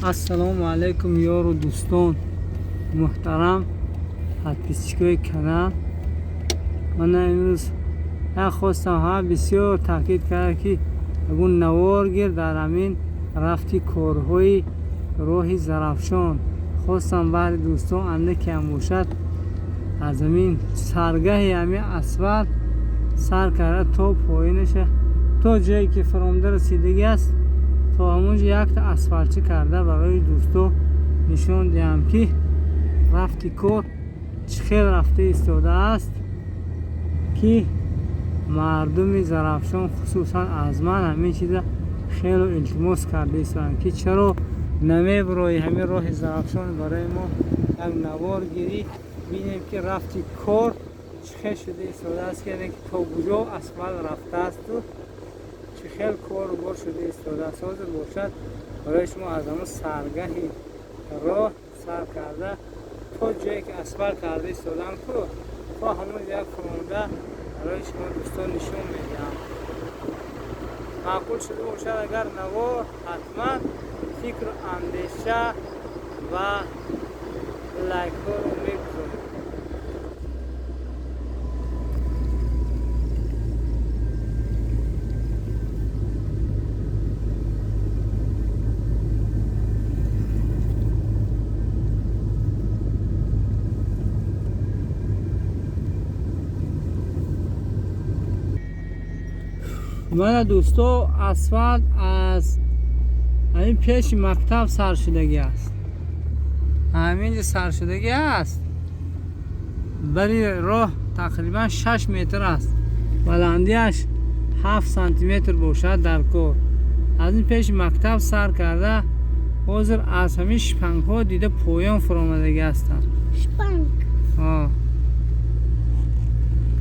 Ассалому алайкум, ёру дӯстон муҳтарам, подписчикои канал. Мана имрӯз як хостам, ҳа, бисёр таъкид кард, ки ягон навор гир дар ҳамин рафти корҳои роҳи Зарафшон. Хостам баҳри дӯстон андакеам бошад, аз ҳамин саргаҳи ҳамин асфалт сар карда то поинаша, то ҷое ки фаромада расидагӣ аст, то ҳамонҷо якта асфалтчӣ карда барои дӯсто нишон диҳам, ки рафти кор чӣ хел рафта истодааст, ки мардуми Зарафшон хусусан аз ман ҳамин чиза хело илтимос карда истоданд, ки чаро намебирои ҳамин роҳи Зарафшон, барои мо як навор гирӣ, бинем, ки рафти кор чӣ хел шуда истодааст, яъне ки то куҷо асфалт рафтаасту чӣ хел кору бор шуда истодааст. Ҳозир бошад, барои шумо аз ҳамон саргаҳи роҳ сар карда то ҷое ки асфалт карда истодам ку, то ҳамон як фуромада барои шумо дӯстон нишон медиҳам. Маъқул шуда бошад агар навор, ҳатман фикру андеша ва лайкҳоро мегузоред. Мана, дӯсто, асфалт аз ҳамин пеши мактаб сар шудагӣ аст, ҳаминҷо сар шудагӣ аст. Бари роҳ тақрибан 6 метр аст, баландиаш 7 сантиметр бошад дар кор. Аз ин пеши мактаб сар карда, ҳозир аз ҳамин шпангҳо дида поён фуромадагӣ ҳастанд. Шпанг.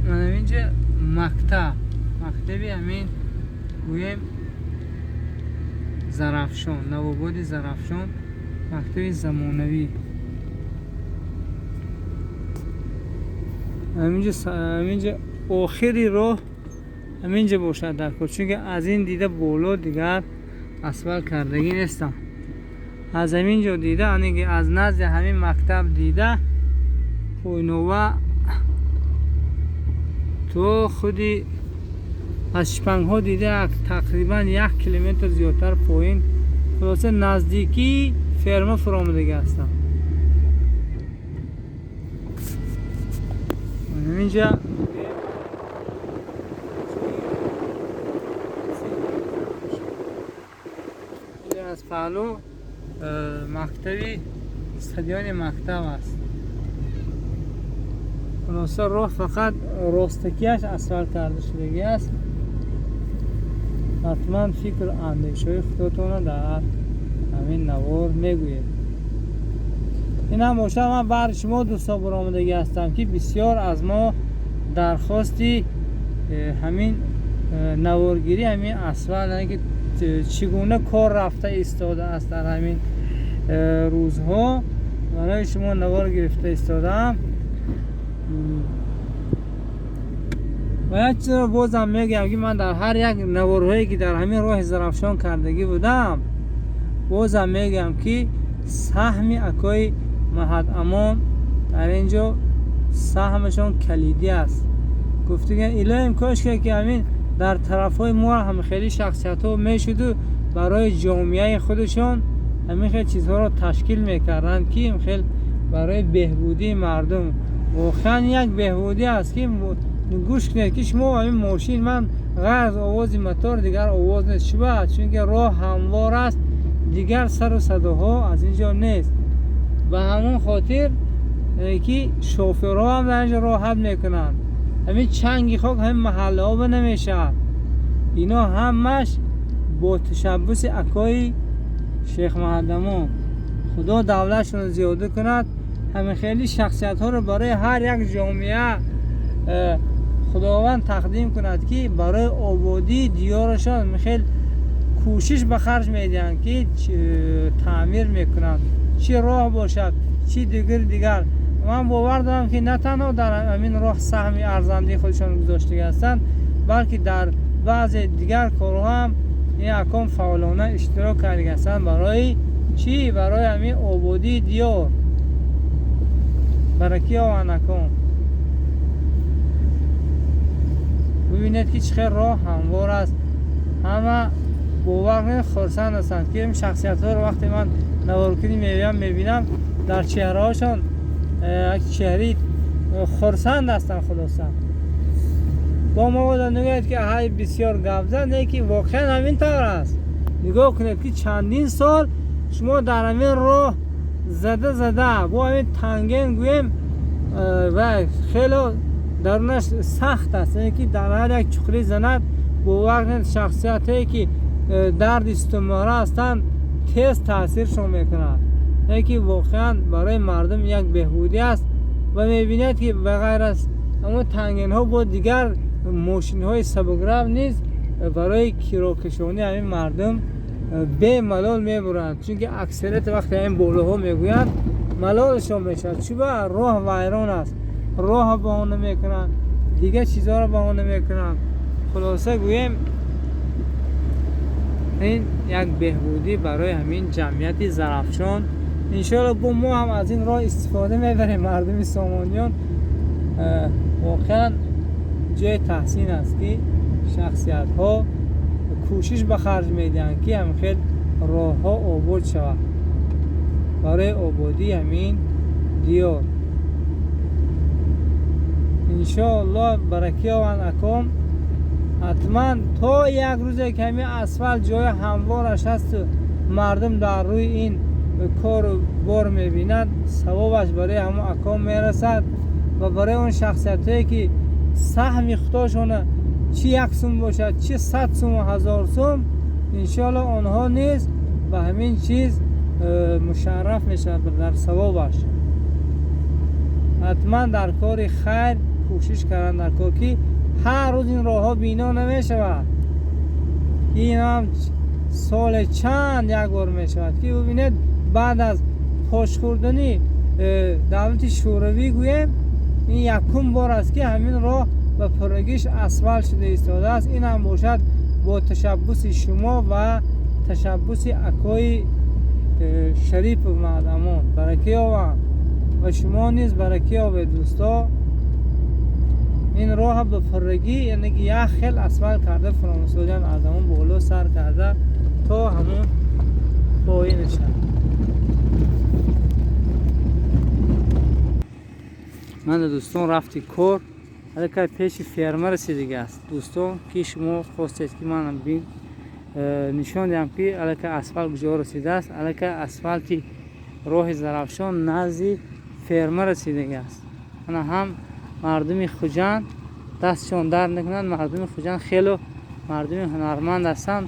Мана инҷа мактаб, мактаби ҳамин гӯем Зарафшон, Навободи Зарафшон, мактаби замонавӣ. Ҳаминҷа охири роҳ ҳаминҷа бошад дар кор, чунки аз ин дида боло дигар асфалт кардагӣ нестам. Аз ҳамин ҷо дида, аз назди ҳамин мактаб дида пойнова то худи аз шпангҳо дида тақрибан 1 километр зиёдтар поин, хулоса, наздикии ферма фуромадагӣ ҳастам. Ҳаминҷа аз паҳлӯ мактаби стадиони мактаб аст. Хулоса, роҳ фақат ростакиаш асфалт карда шудагӣ аст. Ҳатман фикру андешаҳои худотонро дар ҳамин навор мегӯед. Ин ҳам бошад, ман баҳри шумо дӯстон баромадагӣ ҳастам, ки бисёр аз мо дархости ҳамин наворгирӣ ҳамин асфалт, яъне ки чӣ гуна кор рафта истодааст дар ҳамин рӯзҳо, барои шумо навор гирифта истодаам. Ва як чизро бозам мегӯям, ки ман дар ҳар як наворҳое, ки дар ҳамин роҳи Зарафшон кардагӣ будам, бозам мегӯям, ки саҳми акои Маҳадамон дар ин ҷо саҳмашон калидӣ аст. Гуфтаган, илоҳим, кошка ки ҳамин дар тарафҳои мо ҳам хеле шахсиятҳо мешуду барои ҷомеаи худашон ҳамин хел чизҳоро ташкил мекарданд, ки хел барои беҳбудии мардум. Воқеан як беҳбудӣ аст, ки гӯш кунед, ки шумо ҳамин мошин, ман ғайр аз овози мотор дигар овоз нест. Чуба? Чунки роҳ ҳамвор аст, дигар сару садоҳо аз ин ҷо нест. Ба ҳамон хотир, ки шофёрҳо ҳам дар инҷо роҳат мекунанд, ҳамин чанги хок ҳамин маҳаллаҳо ба намешавад. Ино ҳамаш бо ташаббуси акои Шех Маҳадамон, Худо давлатшонро зиёда кунад. Ҳамин хели шахсиятҳоро барои ҳар як ҷомеа Худованд тақдим кунад, ки барои ободии диёрашон хел кӯшиш ба харҷ медиҳанд, ки таъмир мекунанд, чӣ роҳ бошад, чӣ дигар дигар. Ман бовар дорам, ки на танҳо дар ҳамин роҳ саҳми арзандаи худашон гузоштагӣ ҳастанд, балки дар баъзе дигар корҳо ҳам ин аком фаъолона иштирок кардагӣ ҳастанд барои Чӣ барои ҳамин ободии диёр. Баракӣ ованд акон. Бибинед, ки чӣ хел роҳ ҳамвор аст. Ҳама бовар кунед, хурсанд ҳастанд, ки ин шахсиятҳоро вақте ман наворкунӣ меоям, мебинам, дар чеҳраҳошон як чеҳраи хурсанд ҳастанд. Хулоса, бо мо нагӯяд, ки ҳай бисёр гап зад, не, ки воқеан ҳамин тавр аст. Нигоҳ кунед, ки чандин сол шумо дар ҳамин роҳ зада зада бо ҳамин танген гӯем ва хело дарунаш сахт аст, яъне ки дар ҳар як чуқурӣ занад, бовар кунед, шахсиятҳое ки дарди сутунмӯҳра ҳастанд, тез таъсиршон мекунад. Яъне ки воқеан барои мардум як беҳбудӣ аст. Ва мебинед, ки ба ғайр аз ҳамон тангинҳо бо дигар мошинҳои сабукрав низ барои кирокашонии ҳамин мардум бемалол мебуранд, чунки аксарияти вақте ҳамин болоҳо мегӯянд, малолшон мешавад, чуба роҳ вайрон аст, роҳ баҳона мекунанд, дигар чизҳоро баҳона мекунанд. Хулоса гӯем, ин як беҳбудӣ барои ҳамин ҷамъияти Зарафшон. Иншоалло, бо мо ҳам аз ин роҳ истифода мебарем, мардуми сомониён. Воқеан ҷои таҳсин аст, ки шахсиятҳо кӯшиш ба харҷ медиҳанд, ки ҳамхел роҳҳо обод шавад барои ободии ҳамин диёр. Иншоалло, баракӣ ованд аком. Ҳатман то як рӯзе ки ҳамин асфалт ҷои ҳамвораш ҳасту мардум дар рӯи ин кору бор мебинад, савобаш барои ҳамон аком мерасад ва барои он шахсиятҳое, ки саҳми худошона, чӣ як сум бошад, чӣ 100 суму 1000 сум, иншоалло, онҳо низ ба ҳамин чиз мушарраф мешавад дар савобаш. Ҳатман дар кори хайр кӯшиш кардан дар кор, ки ҳар рӯз ин роҳҳо бино намешавад, ки инам соле чанд як бор мешавад. Ки бибинед, баъд аз пош хӯрдани давлати шӯравӣ гӯем, ин якум бор аст, ки ҳамин роҳ ба пуррагиш асфалт шуда истодааст. Ин ҳам бошад бо ташаббуси шумо ва ташаббуси акои Шарипов Маъдамон. Баракӣ ёванд ва шумо низ баракӣ ёбед, дӯсто. Ин роҳа ба пуррагӣ, яъне ки як хел асфалт карда фуромисодиан, аз ҳамон боло сар карда то ҳамон поинаша. Мана, дӯстон, рафти кор аллакай пеши ферма расидига аст. Дӯстон, ки шумо хостед, ки ман нишон диҳам, ки аллакай асфалт куҷо расидааст. Аллакай асфалти роҳи Зарафшон назди ферма расидига аст. Ана ҳам мардуми Хуҷанд дастшон дард накунад. Мардуми Хуҷанд хело мардуми ҳунарманд ҳастанд,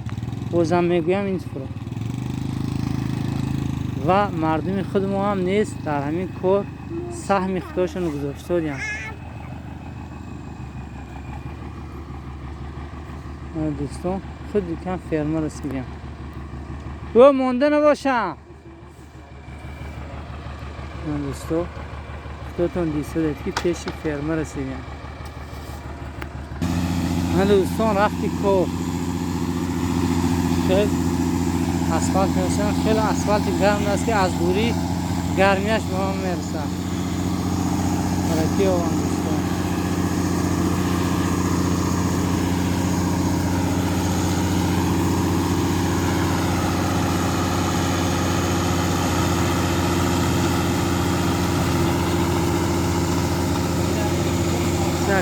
бозам мегӯям ин фуро. Ва мардуми худи мо ҳам нест дар ҳамин кор саҳми худошонро гузоштодиям. Дӯстон, худ дукан ферма расидем. Ӯ монда набошам, дӯсто, худотон дисадед, ки пеши ферма расидем. Мана, дӯстон, рафти кор хел асфалт мешавад, хеле асфалти гарм аст, ки аз дурӣ гармияш ба ман мерасад. Баракӣ ованд, дӯстон.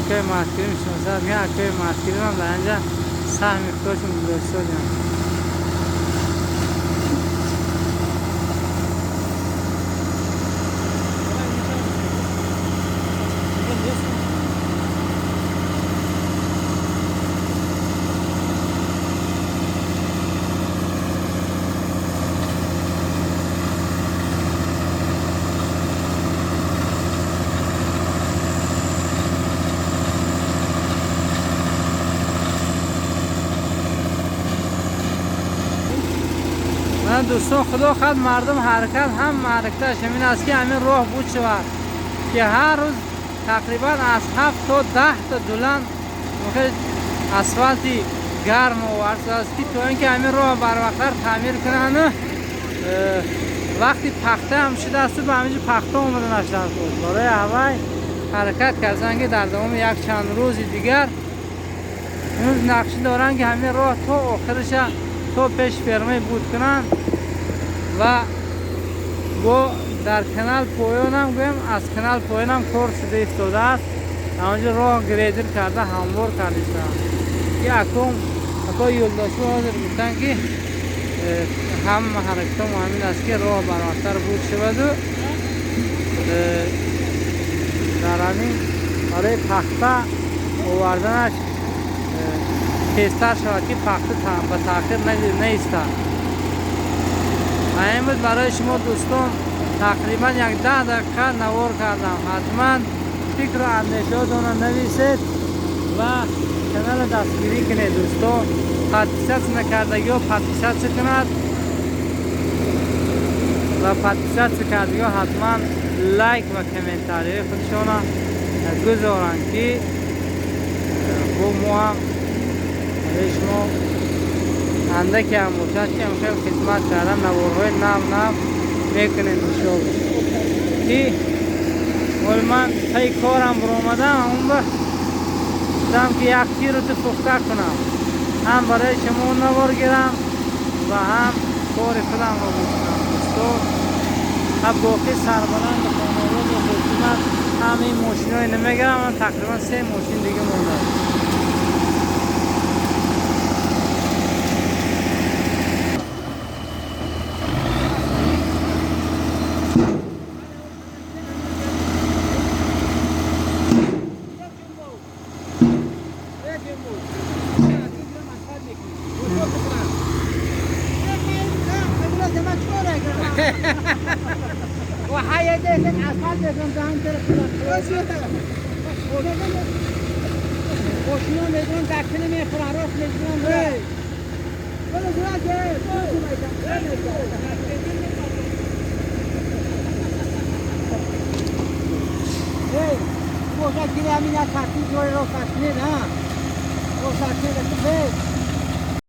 Акои Маҳдкарим шиносад, мегӯяд, акои Маҳдкаримам дар инҷа саҳми худошон гузоштодиям. Дӯстон, худо хоҳад, мардум ҳаракат ҳам ҳаракаташ ҳамин аст, ки ҳамин роҳ буд шавад, ки ҳар рӯз тақрибан аз 7 то 10 та дулан асфалти гарм овард аст, ки то ин ки ҳамин роҳ барвақттар таъмир кунанд. Вақти пахта ҳам шудааст, ба ҳаминҷо пахта омаданаш дар кор. Барои ҳавай ҳаракат карданд, ки дар давоми як чанд рӯзи дигар имрӯз нақша доранд, ки ҳамин роҳ то охириша то пеш фермаи буд кунанд ва бо дар канал поёнам гӯем, аз канал поёнам кор шуда истодааст. Ҳамонҷо роҳ грейдер карда ҳамвор карда истодаанд. Ки акум ако юлдоши ҳозир гуфтанд, ки ҳама ҳаракатҳо муҳамин аст, ки роҳ барвақттар буд шаваду дар ҳамин барои пахта оварданаш тезтар шавад, ки пахта ба таъхир наистад. Ва ин буд барои шумо дӯстон, тақрибан як 10 дақиқа навор кардам. Ҳатман фикру андешаҳотонро нависед ва каналро дастгирӣ кунед дӯстон. Подписаться накардагиҳо подписаться кунад ва подписаться кардагиҳо ҳатман лайк ва комментарияи худшонро гузоранд, ки бо мо ҳам барои шумо андаке ҳам бошад, ки хел хизмат кардан наворҳои нав нав мекунем иншоалло. Ки ҳол ман пайи корам баромадам, ҳамон ба гуфтам, ки як тиру ту пухта кунам, ҳам барои шумо навор гирам ва ҳам кори худамро бикунам дӯстон. Ҳа боқӣ сарбаланду хонаводу хушӣ. Ман ҳамин мошинои намегирам, ман тақрибан 3 мошин дига мондааст.